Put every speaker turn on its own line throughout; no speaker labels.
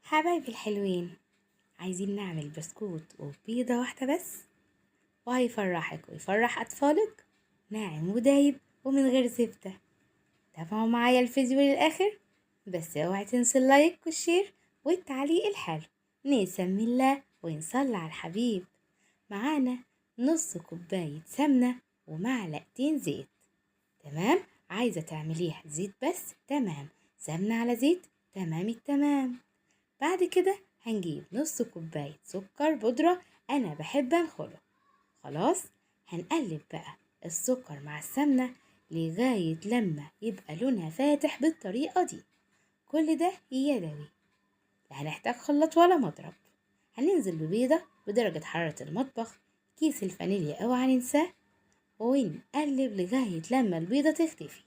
حبايبي الحلوين، عايزين نعمل بسكوت وبيضة واحدة بس وهيفرحك ويفرح أطفالك، ناعم ودايب ومن غير زبدة. تابعوا معايا الفيديو للآخر، بس اوعي تنسوا ال like وال share والتعليق الحلو. نسمي الله ونصلي على الحبيب. معانا نص كوباية سمنة ومعلقتين زيت، تمام؟ عايزة تعمليها زيت بس، تمام. سمنة على زيت، تمام التمام. بعد كده هنجيب نص كوباية سكر بودرة، أنا بحب أنخله. خلاص هنقلب بقى السكر مع السمنة لغاية لما يبقى لونها فاتح بالطريقة دي. كل ده يدوي، لا هنحتاج خلاط ولا مضرب. هننزل ببيضة بدرجة حرارة المطبخ، كيس الفانيليا اوعى ننساه، ونقلب لغاية لما البيضة تختفي.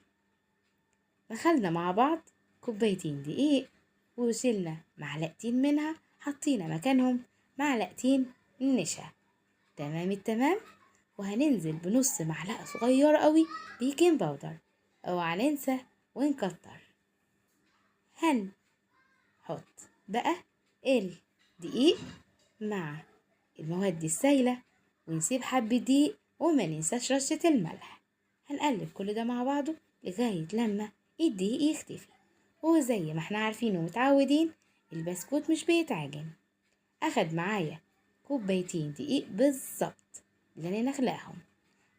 دخلنا مع بعض كوبايتين دقيق وشلنا معلقتين منها، حطينا مكانهم معلقتين نشا، تمام التمام. وهننزل بنص معلقة صغيرة قوي baking powder، اوعى ننسى ونكتر. هنحط بقى الدقيق مع المواد السايلة ونسيب حبة دقيق، وما ننساش رشة الملح. هنقلب كل ده مع بعضه لغاية لما الدقيق يختفي. وزي ما احنا عارفين ومتعودين، البسكوت مش بيتعجن. اخد معايا كوبايتين دقيق بالظبط اللي انا نخلقهم.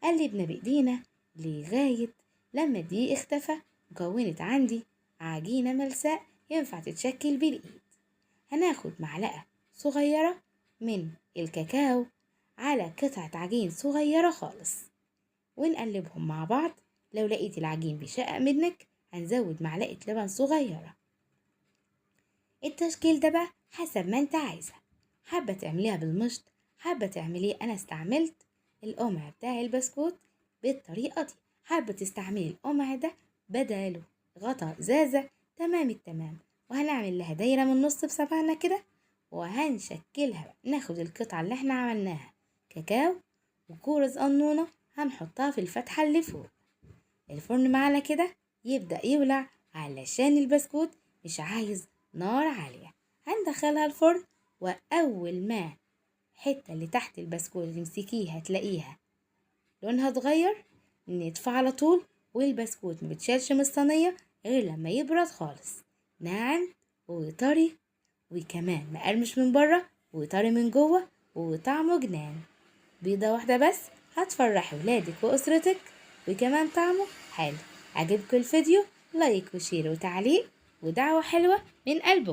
قلبنا بايدينا لغاية لما الدقيق اختفى وكونت عندي عجينة ملساء ينفع تتشكل بالايد. هناخد معلقة صغيرة من الكاكاو على قطعة عجين صغيرة خالص ونقلبهم مع بعض. لو لقيت العجين بيشقق منك هنزود معلقة لبن صغيرة. التشكيل ده بقى حسب ما انت عايزة، حابة تعمليها بالمشط، حابة تعمليه. انا استعملت القمع بتاع البسكوت بالطريقة دي، حابة تستعملي القمع ده بداله غطا ازازة، تمام التمام. وهنعمل لها دايرة من النص بصبعنا كده وهنشكلها بقى. ناخد القطعة اللي احنا عملناها كاكاو وكورة صغنونة هنحطها في الفتحة اللي فوق. الفرن معانا كده يبدأ يولع علشان البسكوت مش عايز نار عالية. هندخلها الفرن، وأول ما الحتة اللي تحت البسكوت تمسكيها تلاقيها لونها اتغير نطفي على طول، والبسكوت ما بتشالش من الصينية غير لما يبرد خالص، ناعم وطري وكمان مقرمش من بره وطري من جوه وطعمه جنان. بيضة واحدة بس هتفرح ولادك وأسرتك، وكمان طعمه حلو. عجبكم الفيديو؟ like و share وتعليق ودعوة حلوة من قلبكم.